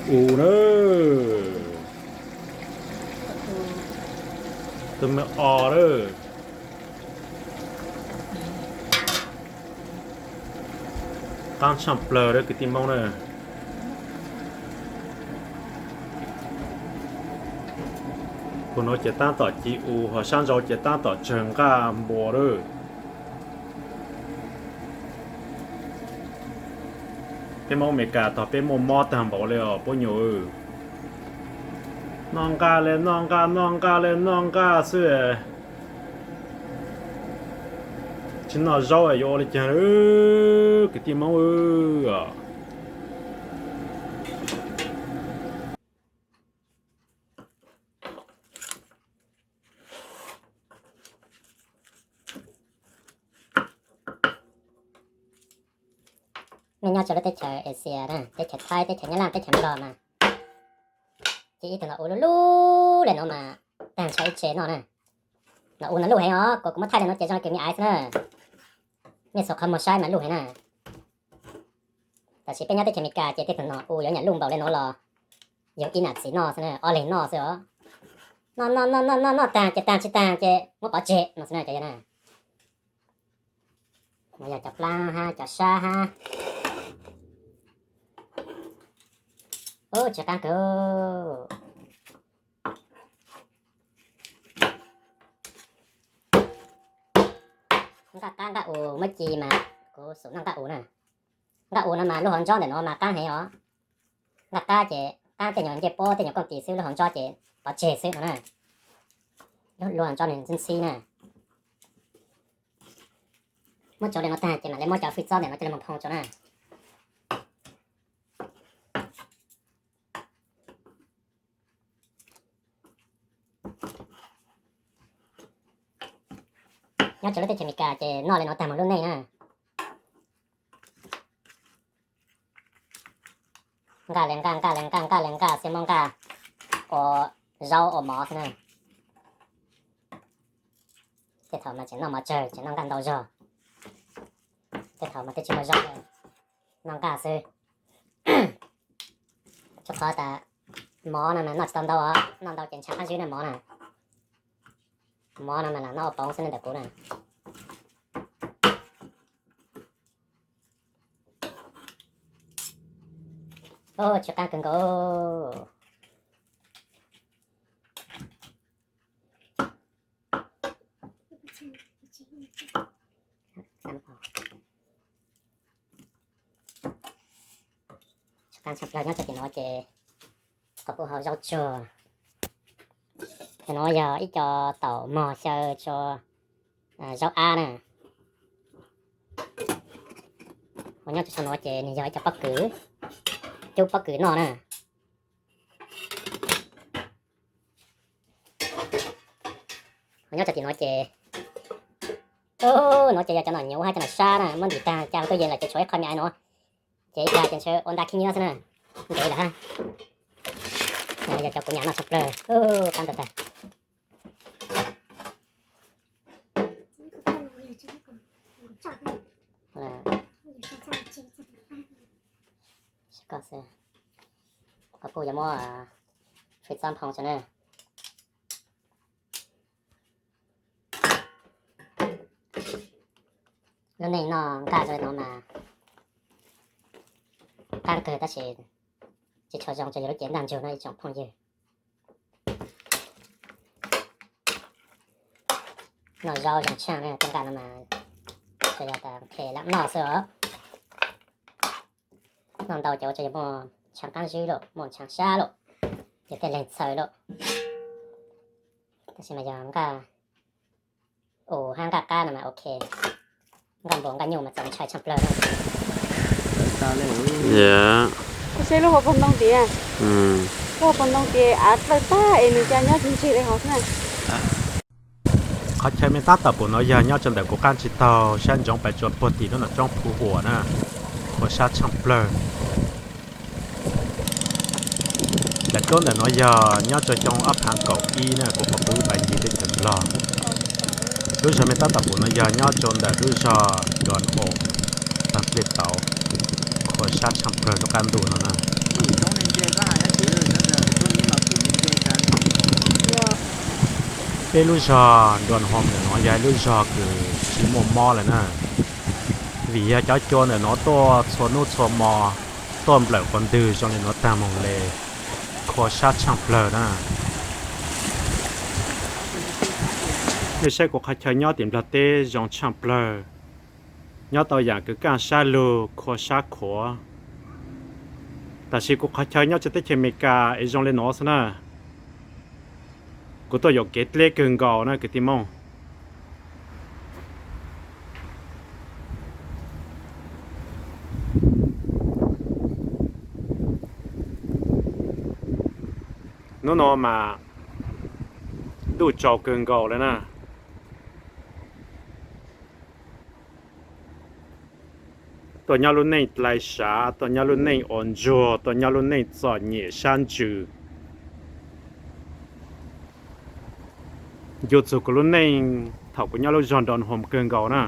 U na, tus me o lawm. Qaab tshaj plawg lawm kwv tij Moob na. Puag nuav ces taab tom ci u, ho sab nrau ces taab tom tsawg nqaj npua lawm. Peb Moob Amelikas tog peb muaj mob tag npaum le os puab nyuam. Noj nqaj le noj nqaj, noj nqaj le noj nqaj xwb. Tsis noj zaub yuav ua le caag kwv tij Moob. Nej nyob rua lub teb chaws Asia na, teb chaws Thaib, teb chaws Nyab Laj, teb chaws Nplog mas, ces ib tug nom u lub lub le nuav mas tag ntshaw ib tse noj na. Nom u no luj heev os, kuv, kuv muab thaij le nuav ces zoo le kws me aiv xwb na. Nej xuas qhov muag saib mas luj heev na. Tab sis peb nyob teb chaws Amelikas ces tej tug nom u yuav nyam luj npaum le nuav los yug ib nam txiv noj xwb na, ob leeg noj xwb os. Noj noj noj noj noj noj tag ces tag, tsis tag ces muab pov tseg no xwb na cov yawg na. Yog cov plaab hab cov sab hab. Ub, tsw qaab kawg. Nqaj qab nqaj u muab ci mas kuv xum noj nqaj u na. Nqaj u no mas lub hauv ntsob ntawm nuav mas qaab heev os. Nqaj qab ces qaab tej nyuag ncej puab tej nyuag kooj tis xwb, lub hauv ntsob ces pov tseg xwb no na. Lub hauv ntsob nwg ntxhib ntxhib na. Muab tsau le nuav tag ces mam le muab cov fwj txob ntawm nuav coj le moog phoo tsau na. Nyob rua lub teb chaws Amelikas ces noj le nuav tag moog lub neej na. Nqaj le nqaj, nqaj le nqaj, nqaj le nqaj xwb, muab nqaj ua zaub ua mov xwb na. Tej thaum mas tseem noj mov tsawg, tseem noj nqaj ntau zog. Tej thaum mas twb tsis muaj zaub, noj nqaj xwb. Rua qhov tas mov no mas noj tsis tau ntau os, noj ntau ces ntshav qab zib na mov na. Mov no mas lam noj ua paus xwb na ntawm kuv na. Tsw qaab kawg nkaus. Tsw qaab tshaj plawg. Nyob rua tim nuav ces kuv kuj hau zaub tsuag. Tim nuav yog ib co taum mog xyaw tsua zaub ab na. Ho nyob rua sau nuav ces nwg yog ib co pob kws, cub pob kws noj na. Ho nyob rua tim nuav ces, nuav ces yog cov nom nyuv hab cov nom sab na, muab ntim tag ca tuaj yees lawm ces tshuav ib qho me aiv nuav, ces ib tag ces ntshe ua nta khib nyiab xwb na. Ntev lawm hab. Yog cov kuv nyam noj tshaj plawg, qab ntau tag. Kuv kuj yuav muab fwj txob phoo tso na. Lub neej noj nqaj zoo li no mas qab kawg tab sis tsis tshua zoo rua yus lub cev ntaj ntsug no ib tsoom phooj ywg. Noj zaub zoo tshaaj na, tej nqaj no mas tsuas yog tas phem lam noj xwb os. Noj ntau ces ua rua yus muaj ntshav qab zib lawm, muaj ntshav sab lawm, yus tej leeg txhaws lawm. Tab sis mas yog nqaj u hab nqaj qab no mas ok. Nqaj npua nqaj nyuj mas txaus ntshai tshaj plawg na. Seb lub hauv paus ntoo tias, lub hauv paus ntoo tias av dlawj tag es nws ca nyob tseg le hov xwb na. Qhov chaw mej tab tom pum nuav yog nyob rua ntawm kuv qaab tsis taug sab ntsoov pais tsua puag tim lub nom tsoob Phu Uas na, ua sab tshaaj plawg. Daim duab ntawm nuav yog nyob rua xyoo ob phaav kaum ib na, kuv qhov pub pais ncig teb chaws Nplog. Lub zog mej tab tom pum nuav yog nyob rua ntawm lub zog Don Os, taag plej tauv, Khuam sab tshaaj plawg nruab qab ntuj no na. Peb lub zog Nruas Hoom ntawm no yog ib lub zog kws tsis muaj mob lawm na, vim yog cov cua ntawm no tuaj txhua hnub txhua hmo, tuaj nplawm qhov ntwg zoo li no tag moog le, khua sab tshaaj plawg na. Nej saib kuv qhov chaw nyob tim Nplog teb zoo tshaaj plawg, nyob tau yaam kws kaaj sab lug khua sab khuav. Tam sis kuv qhov chaw nyob tsev teb chaws Amelikas es zoo li no xwb na. Kuv tuaj yuam kev dleb kawg nkaus na kwv tij Moob. Hnub no mas ntuj tsaus kawg nkaus lawm na. Tuaj nyob lub neej dlai sav, tuaj nyob lub neej ua ntsuag, tuaj nyob lub neej txom nyem sab ntsws. Ncu txug kuv lub neej thaum kuv nyob lub zog Nruas Hoom kawg nkaus na.